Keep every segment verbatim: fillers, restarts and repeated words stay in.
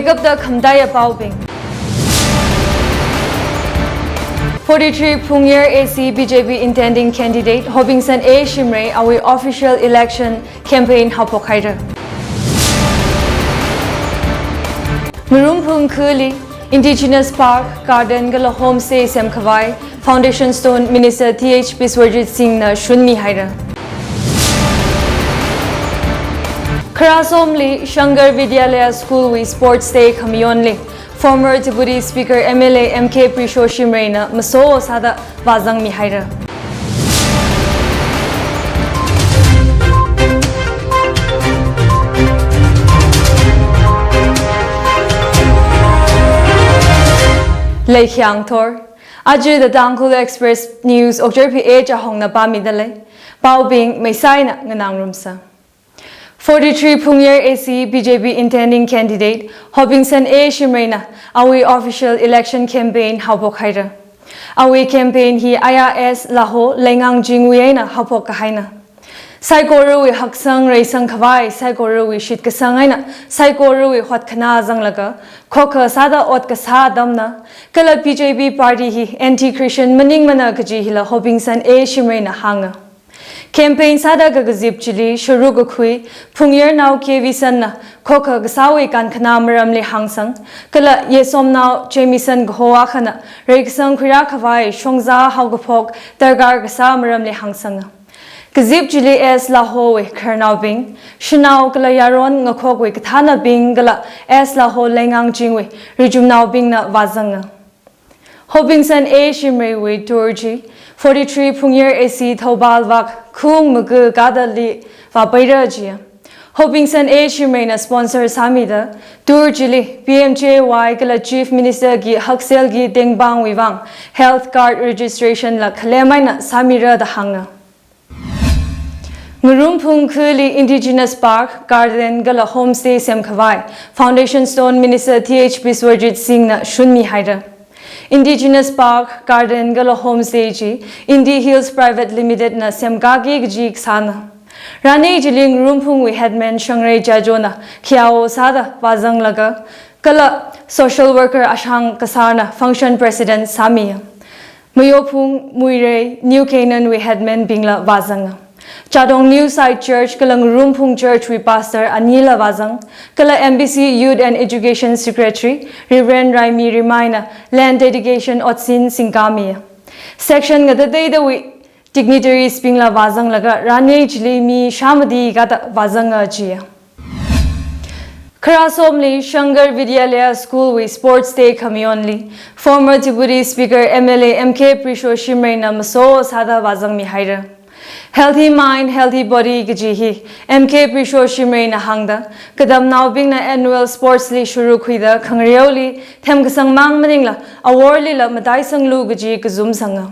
Kapta khamdaya paobing. Forty-three Phungyar A C B J P intending candidate Hobingson A Shimray awui official election campaign haophok haira. Ngarumphung khali Indigenous Park, Garden kala Homestay semkhavai Foundation Stone Minister T H Biswajit Singh na shunmi haira. Kharasomli Shankar Vidyalaya School wui Sports Day khamayonli former Deputy Speaker M L A M K Prisho Shimray na maso sāda vāzangmi haira. Leikhyang thor. Aja The Tangkhul Express News Okchar P H Ahongna pāmida lei. Paobing maisaina nganāngarumsa. Forty-three Phungyar A C B J P intending candidate Hobingson A Shimray na awui official election campaign haophok haira. Awui campaign hi aya S Laho Leingangjing wui eina haophok kahaina. Saikorawui haksang reisang khavai, saikorawui shitkasang eina saikorawui hotkhanā zanglaga, khokha sāda ot kasā atamna, kala B J P party hi anti-Christian maningmana kaji hila Hobingson A Shimray na hānga. Campaign sāda kakazip chili sharuk kakhui Phungyarnao K V San na khokha kasāwui kankhanā maramli hāngsang, kala Yesomnao Jamieson kaho akhana reikasang khuirā khavai shongza haokaphok darkar kasā maramli hāngsanga. Kazip chili S Lahowui khararnaobing, shanao kala yaron ngakhokwui kathānabing kala S Laho Leingangjingwui richumnaobingna vāzanga. Hobingson A Shimray wui tour chi forty-three Phungyar A C Thoubal vak khung maga kadali vāpaira jiya. Hobingson A Shimray na sponsor sāmida tour chili P M J A Y kala Chief Minister ki Hakselgi Tengbang wui vang health card registration la khalem eina sāmira da hānga. Ngarumphung khali Indigenous Park, Garden kala Homestay semkhavai Foundation Stone Minister T H Biswajit Singh na shunmi haira. Indigenous Park, Garden kala Homestay chi Indi Hills Private Limited na semkāki kaji kasāna. Ranei chili Ngarumphungwui headman Shangray Jajo na khayao sāda vāzanglaga, kala social worker Ashang Kasar na function president sāmi. Mayophung, Muirei, New Canaan wui headman bingla vāzanga. Chadong New Site Church kala Ngarumphung Church wui pastor anila vāzang, kala M B C Youth and Education Secretary Reverend Raimi Rimai na land dedication otsin singkāmi. Section ngatateidawui dignitaries bingla vāzanglaga ranei chili mi shāmati kada vāzanga jiya. Kharasomli Shankar Vidyalaya School wui Sports Day khamayonli former Deputy Speaker M L A M K Prisho Shimray na maso sāda vāzangmi haira. Healthy mind, healthy body kaji hi M K Prisho Shimray na hāngda, katamnaobingna annual sports li sharuk khuida khangareoli themkasang mang maningla aworlila mataisanglu kaji kazumsanga.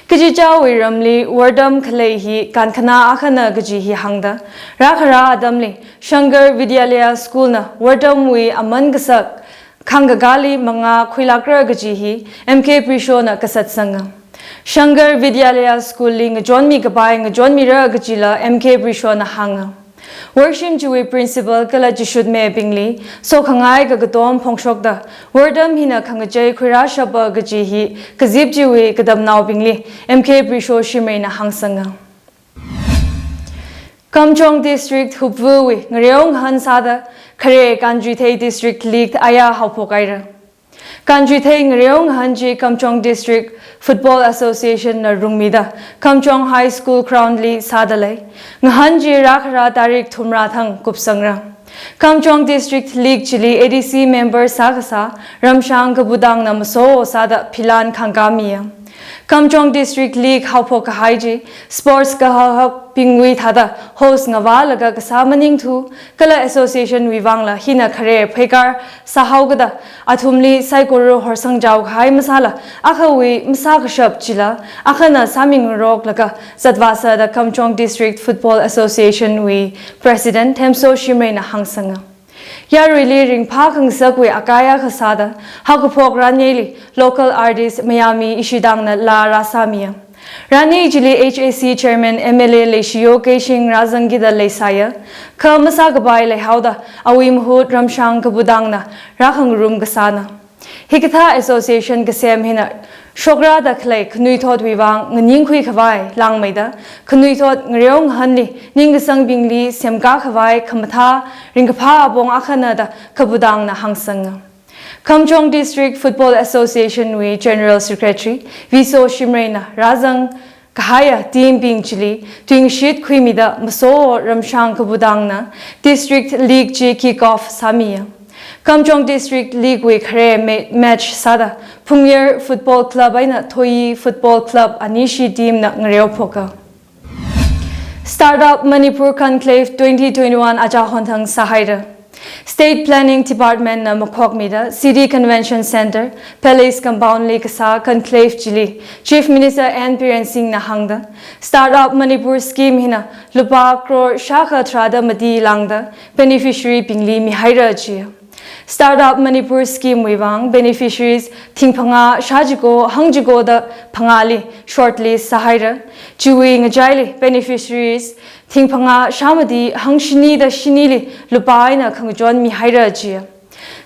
Kachichāwui ramli wortam khalei hi kankhanā akhana kaji hi hāngda, rākhara atamli Shankar Vidyalaya School na wortamwui aman kasak khangkakāli mangā khuilākra kaji hi M K Prisho na kasatsanga. Shankar Vidyalaya School li ngachonmi kapai ngachonmira kajila M K Prisho na hānga. Worshim chiwui principal kala chishutmebingli sokhangai kakatom phongshokda wortam hina khangachei khuirāshapa kaji hi kazip chiwui katamnaobingli M K Prisho Shimray na hāngsanga. Kamjong District Hupvuwui ngareo ngahān sāda khare Kanjuithei District League aya haophok haira. Kanjuithei ngareo ngahān chi Kamjong District Football Association na rungmida Kamjong High School ground li sāda lei. Ngahān chi rākhara tarik thumrā thang kupsangra. Kamjong District League chili A D C member sākasā Ramshang Kabudang na maso sāda philan khangkāmiya. Kamjong District League haophok kahai chi sports kahak bingwui thāda host ngavālaga kasā maningthu, kala association wui vangla hina khare pheikar sāhaokada athumli saikora horsangchao kahai masāla akhawui masākashap chila akhana sāmingaroklaga zatvāsa da Kamjong District Football Association wui President Themso Shimray na hāngsanga. Yaruili ringphā khangasakwui akai akha sāda haokaphok ranyeili local artist Mayami Ishidang na laa rāsāmiya. Rani chili H A C Chairman M L A Leishiyo Keishing rāzangkida leisāya, kha masākapai leihaoda awui mahut Ramshang Kabudangna rākhangarum kasāna. Hikathā association kasem hina shokrāda khalei khanuithotwui vang nganingkhui khavai langmeida, khanuithot ngareo ngahanli ningkasangbingli semkā khavai khamathā ringkaphā apong akhana da Kabudangna hāngsanga. Kamjong District Football Association wui General Secretary Viso Shimreina rāzang kahaiya team bing chili tuingashit khuimida maso Ramshang Kabudangna District League chi kick off sāmiya. Kamjong District League wui khare ma-, match sāda Phungyar Football Club eina Thoyi Football Club anishi team na ngareophoka. Startup Manipur Conclave twenty twenty-one aja honthang sāhaira. State Planning Department na makhokmida City Convention Centre, Palace Compound li kasā conclave chili Chief Minister N Biren Singh na hāngda, Startup Manipur scheme hina lupā crore shākha tharāda mati lāngda beneficiary bingli mihaira ji. Startup Manipur scheme wui vang beneficiaries thing phangā shā chiko hang chiko da phangāli shortlist sāhaira. Chiwui ngachaili beneficiaries thing phangā shā mati hang shini da shinili lupā eina khangachon mihaira ji.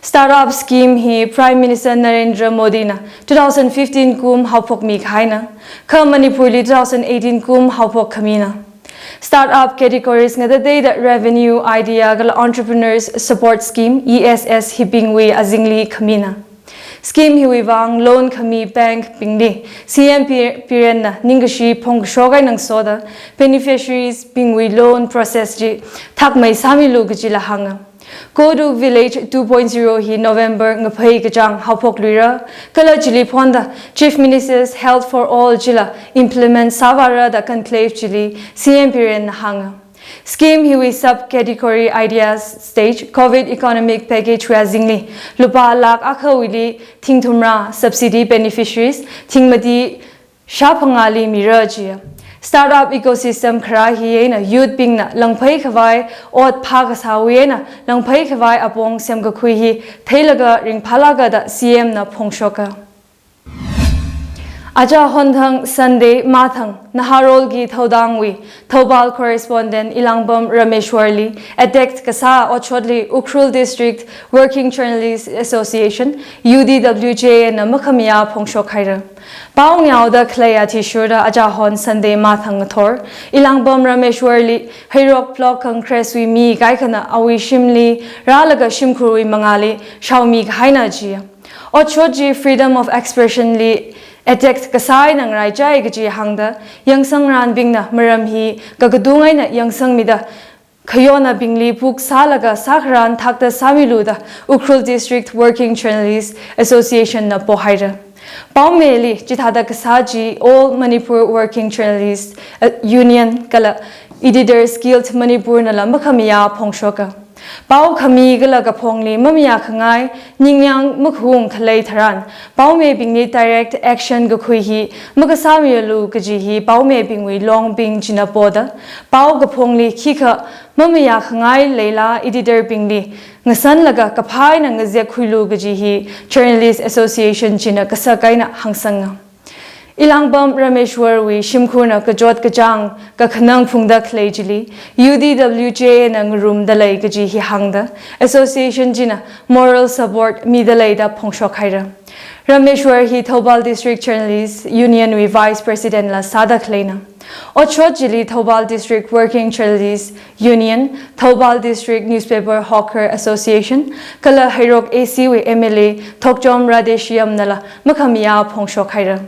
Startup scheme hi Prime Minister Narendra Modi na two thousand fifteen kum haophokmi kahaina, kha Manipur li two thousand eighteen kum haophok khamina. Startup categories ngatateida Revenue, Idea kala Entrepreneurs Support Scheme, E S S hibingwui azingli khamina. Scheme hiwui vang loan khami bank bingli C M Pi-, Biren na ningkashi phongkashok eina ngasoda beneficiaries bingwui loan process chi thakmei sāmilu kajila hānga. Go to Village two point zero hi November ngaphei kachāng haophokluira, kala chili phonda Chief Minister's Health for All chila implement sāvāra da conclave chili C M Biren na hānga. Scheme hiwui sub-category Ideas Stage COVID Economic Package wui azingli lupā lakh akhawuili thing thumrā subsidy beneficiaries thing mati shā phangāli mira ji. Startup ecosystem kharā hi eina youth bingna langphei khavai ot phākasāwui eina langphei khavai apong semkakhui hi theilaga ringphālāka da C M na phongshoka. Aja honthang Sunday mathang Naharolgi Thaodangwui Thoubal correspondent Elangbam Rameshwar li attack kasā otshotli Ukhrul District Working Journalist Association, U D W J A na makhamayā phongshok haira. Pao ngaoda khalei athishurda aja hon Sunday mathang ngathor Elangbam Rameshwar li Heirok Block Congress wui mi kaikhana awui shimli rālaga shimkhurwui mangāli shaomi kahaina ji. Otshot chi freedom of expression li attack kasā eina ngaraichai kaji hāngda yangsangranbingna maram hi kakadung eina yangsangmida khayonnaobingli puk sālaga sākharan thakta sāmilu da Ukhrul District Working Journalist Association na pohaira. Paomeli chithāda kasā chi All Manipur Working Journalists, uh, Union kala Editors Guild Manipur nala makhamayā phongshoka. Pao khami kala kaphongli mamayā khangai, ningyāng makhung khalei tharan, paomibingli direct action kakhui hi makasāmialu kaji hi paomibingwui longbing china poda, pao kaphongli khikha mamayā khangai leila editor bingli ngasanlaga kaphā eina ngazekkhuilu kaji hi Journalist Association china kasak eina hāngsanga. Elangbam Rameshwar wui shimkhurna kachot kachāng kakhanang phungda khalei chili, U D W J A na ngarumda lei kaji hi hāngda, association china moral support mida lei da phongshok haira. Rameshwar hi Thoubal District Journalists Union wui Vice President la sāda khaleina. Otshot chili Thoubal District Working Journalists Union, Thoubal District Newspaper Hawker Association, kala Heirok A C wui M L A Thokchom Radheshyam nala makhamayā phongshok haira.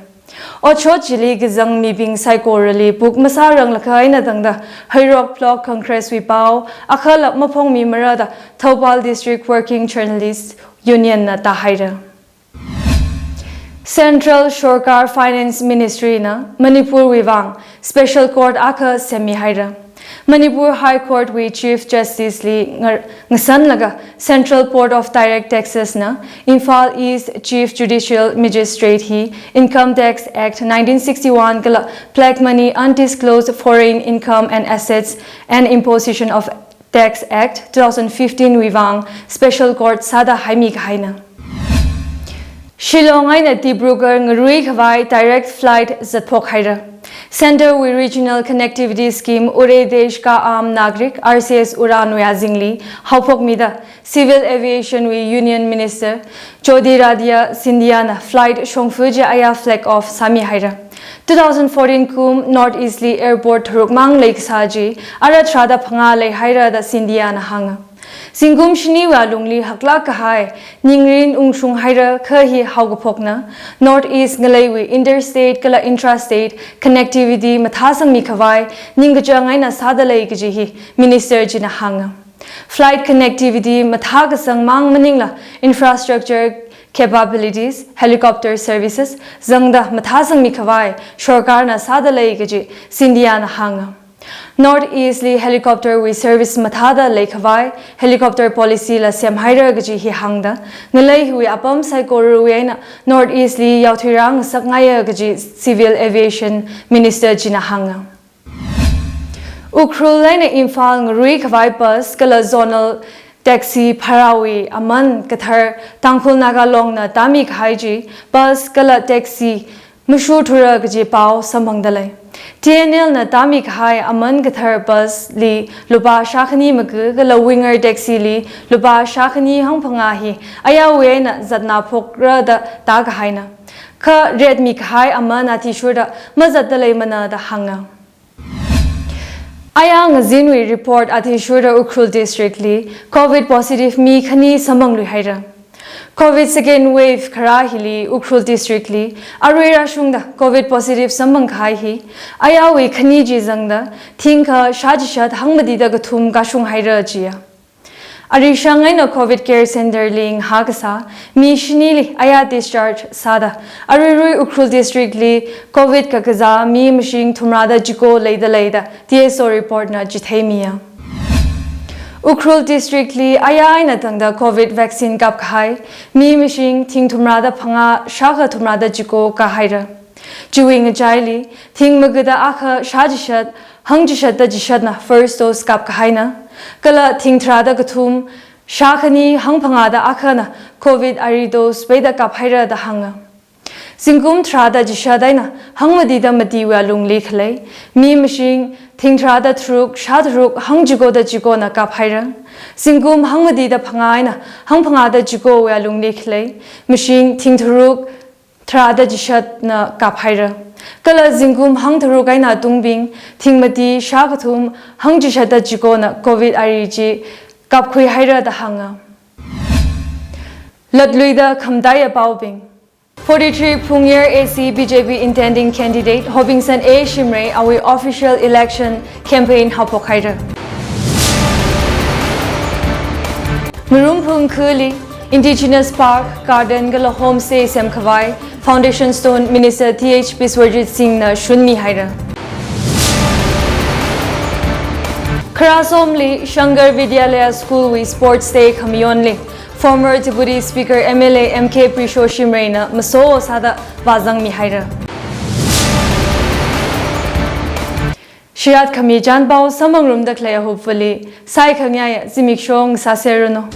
Otshot chili kazang mibing saikorali puk masāranglakha eina tangda Heirok Block Congress wui pao akhala maphongmimara da Thoubal District Working Journalists Union na tāhaira. Central Sorkar Finance Ministry na Manipur wui vang Special Court akha semmi haira. Manipur High Court wui Chief Justice li ngar-, ngasanlaga Central Board of Direct Taxes na Imphal East Chief Judicial Magistrate hi Income Tax Act nineteen sixty-one kala Black Money, Undisclosed Foreign Income and Assets and Imposition of Tax Act two thousand fifteen wui vang Special Court sāda haimi kahaina. Shillong eina Dibrugarh ngarui khavai direct flight zatphok haira. Centre wui Regional Connectivity Scheme Ure Desh Ka Aam Nagarik, R C S Udan wui azingli haophokmida Civil Aviation wui Union Minister Jyotiraditya Scindia na flight shongfa chi aya flag off sāmihaira. Two thousand fourteen kum North East li airport tharuk mang leikasā chi ara tharāda phangā leihaira da Scindia na hānga. Zingkum shiniwui alungli haklāk kahai ningrin ungshunghaira, kha hi haokaphokna. North East ngaleiwui interstate kala intrastate connectivity mathāsangmi khavai ningkachāng eina sāda lei kaji hi Minister china hānga. Flight connectivity mathākasang mang maningla infrastructure capabilities, helicopter services zangda mathāsangmi khavai sorkarna sāda lei kaji Scindia na hānga. North East li helicopter wui service mathāda leikhavai helicopter policy la semhaira kaji hi hāngda, ngalei hiwui apam saikorawui eina North East li yaothuirāngasakngaiya kaji Civil Aviation Minister china hānga. Ukhrul eina Imphal ngarui khavai bus kala zonal taxi bharāwui aman kathar Tangkhul Naga Longna tāmi kahai chi bus kala taxi mashuthura kaji pao samphangda lei. T N L na tāmi kahai aman kathar bus li lupā shākhani maka kala winger taxi li lupā shākhani hangphangā hi ayāwui eina zatnaphokra da tākahaina. Kha retmi kahai aman athishurda mazatda leimana da hānga. Aya ngazinwui report athishurda Ukhrul District li Covid positive mi khani samphangluihaira. Covid second wave kharā hili Ukhrul District li arui rāshungda Covid positive samphang kahai hi ayāwui khani chi zangda thingkha shāchishat hangmatida kathum kashunghaira jiya. Arishang eina Covid Care Center li ngahā kasā mi shinili aya discharge sāda aruirui Ukhrul District li Covid kakazā mi mashing thumrāda chiko leida lei da T S O report na chitheimiya. Ukhrul District li aya eina tangda Covid vaccine kapkahai mi mashing thing thumrāda phangā shākha thumrāda chiko kāhaira. Chiwui ngachaili thing magada akha shāchishat hangchishatda chishatna first dose kapkahaina, kala thing tharāda kathum shākhani hangphangāda akhana Covid ari dose peida kaphaira da hānga. Zingkum tharāda chishat eina hangmatida matiwui alungli khalei mi mashing thing tharāda tharuk shātharuk hangchikoda chikona kaphaira. Zingkum hangmatida phangā eina hangphangāda chikowui alungli khalei mashing thing tharuk tharāda chishatna kaphaira. Kala zingkum hangtharuk eina atungbing thing mati shākathum hangchishatda chikona Covid ari chi kapkhuihaira da hānga. Latluida khamataiya paobing. Forty-three Phungyar A C B J P intending candidate Hobingson A Shimray awui official election campaign haophokhaira. Marum phungkhuli Indigenous Park, Garden kala Homestay semkhavai Foundation Stone Minister T H Biswajit Singh na shunmihaira. Kharasomli Shankar Vidyalaya School wui Sports Day khamayonli former Deputy Speaker M L A M K Prisho Shimray na maso sāda vāzangmihaira. Shiyat khami chānpao samphangrumda khalei ahupvali, saikhangayā zimiksho sāserranu.